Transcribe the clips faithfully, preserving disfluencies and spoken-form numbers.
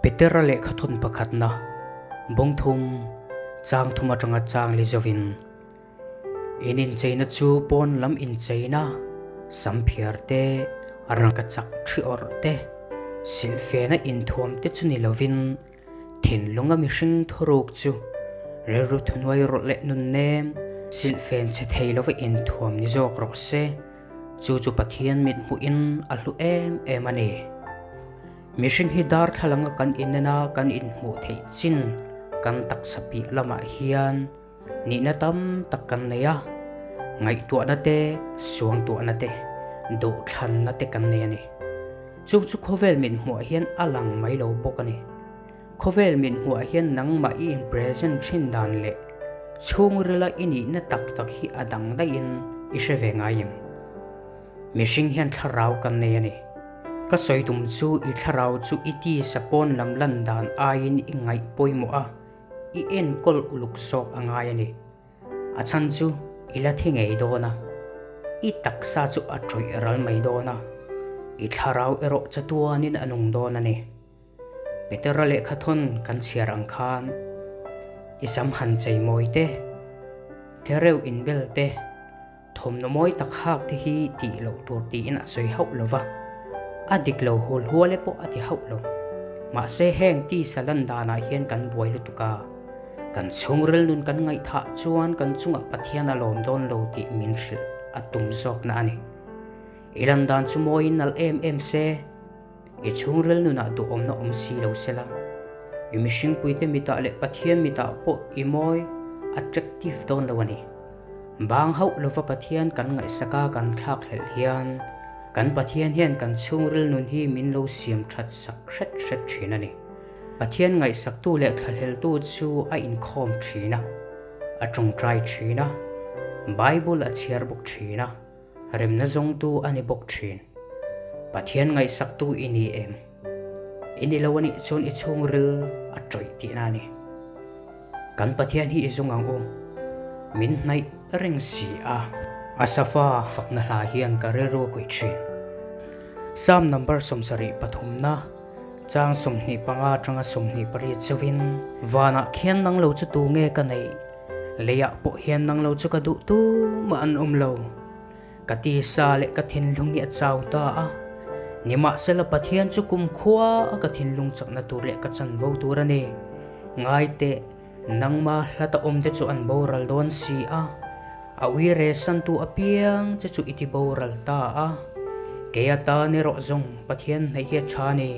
Petera lehkhathawn pakhatna, bung thum, chang thum aṭanga chang li zoin, in incheina chu pawn lam incheina, samphiar te, rangkachak ṭhiawrh te, silhfena inthuam te chu ni lovin, thinlunga mihring thuruk chu rilru thunuai rawlh le nunnem, silhfen che thei lova inthuam ni zawk rawh se. Chu chu Pathian mithmuin a hlu em em a ni. Mihring hi darthlalang a kan inenna kan inhmuh theih chin, kan taksa piah lamah hian nihna tam tak kan nei a, ngaihtuahna te, suangtuahna te, duhthlanna te kan nei a ni. Chu chu khawvel mithmuah hian a lang mai lo bawk a ni. Khawvel mithmuah hian nangmah i in present ṭhin dan leh chhungrila i nihna tak tak hi a dang daihin i hre ve ngai em? Mihring hian thlarau kan nei a ni. Ka sawi tum chu i thlarau chu i tisa pawn lam lan dan aiin i ngaih pawimawh a, i enkawl uluk zawk a ngai a ni. A chhan chu i la thi ngei dawn a, i taksa chu a ṭawih ral mai dawn a, i thlarau erawh chatuanin a nung dawn a ni. Petera lehkhathawn kan chhiar ang khan, i sam han chei mawi te, thlarau inbel te, thawmhnaw mawi tak hak te hi tih loh tur tiin a sawi hauh lo va. A dik lo hul hual e pawh a ti hauh lo. Mahse, heng tisa lan danah hian kan buai lutuk a, kan chhungril nun kan ngaih thah chuan kan chungah Pathian a lawm dawn lo tih min hrilh a tum zawkna a ni. I lan dan chu mawiin nalh em em se, i chhungril nunah duhawmna awm si lo sela, i mihringpuite mitah leh Pathian mitah pawh i mawi attractive dawn lo a ni. Bang hauh lova Pathian kan ngaihsak a kan thlak hlelh hian, kan Pathian hian kan chhungril nun hi min lo siam ṭhat sak hret hret ṭhin a ni. Pathian ngaihsaktu leh thlahleltu chu a inkhawm ṭhin a, a ṭawngṭai ṭhin a, Bible a chhiar bawk ṭhin a, remna zawngtu a ni bawk ṭhin. Pathian ngaihsaktu i ni em? I ni lo a nih chuan i chhungril a ṭawih tihna a ni. Kan Pathian hi i zung ang u, min hnaih reng si a. Asafa fakna hla hian ka rilru a kuih ṭhin. Sam number sawmsarih pathumna, chang sawmhnih panga aṭanga sawmhnih pariat chauhin, vanah khian nang lo chu tu nge ka nei? Leiah pawh hian nang lo chu ka duh tum a an awm lo. Ka tisa leh ka thinlung hi a chau ta a. Nimahsela Pathian chu kumkhua a ka thinlung chakna tur leh ka chanvo tur a ni. Ngai teh, nangma hlat a awm te chu an boral dawn si a. A uire santu apiang che chu i ti boral ta a. Kei ata ni rawh zawng Pathian hnaih hi a ṭha a ni.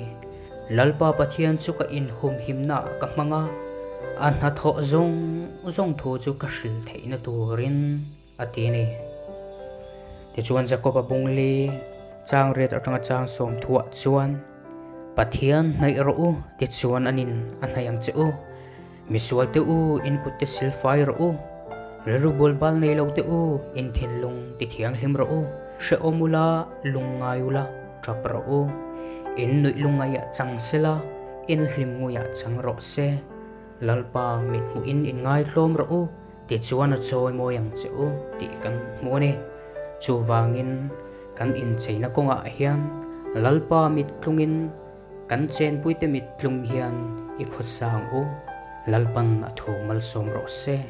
Lalpa Pathian chu ka inhumhimna ka hmang a. A hnathawh zawng zawng thu chu ka hril theihna turin a ti a ni. Tichuan Jakoba bung li, chang riat aṭanga chang sawmthua chuan, Pathian hnaih rawh u, tichuan an in a hnaih ang che u. Misual te u, in kut te silfai rawh u. Rilru bual bal nei lo te u, in thinlung ti thianghlim rawh u. Hrehawm ula, lungngai ula, ṭap rawh u. In nuih lungngaihah chang sela, in hlimnguihah chang rawh se. Lalpa mithmuhin in ngaitlawm rawh u, tichuan a chawimawi ang che u tih kan hmu a ni. Chuvangin kan incheina kawngah hian Lalpa mittlungin kan chenpuite mittlung hian i khawsa ang u. Lalpan a thu malsawm rawh se.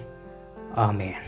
Amen.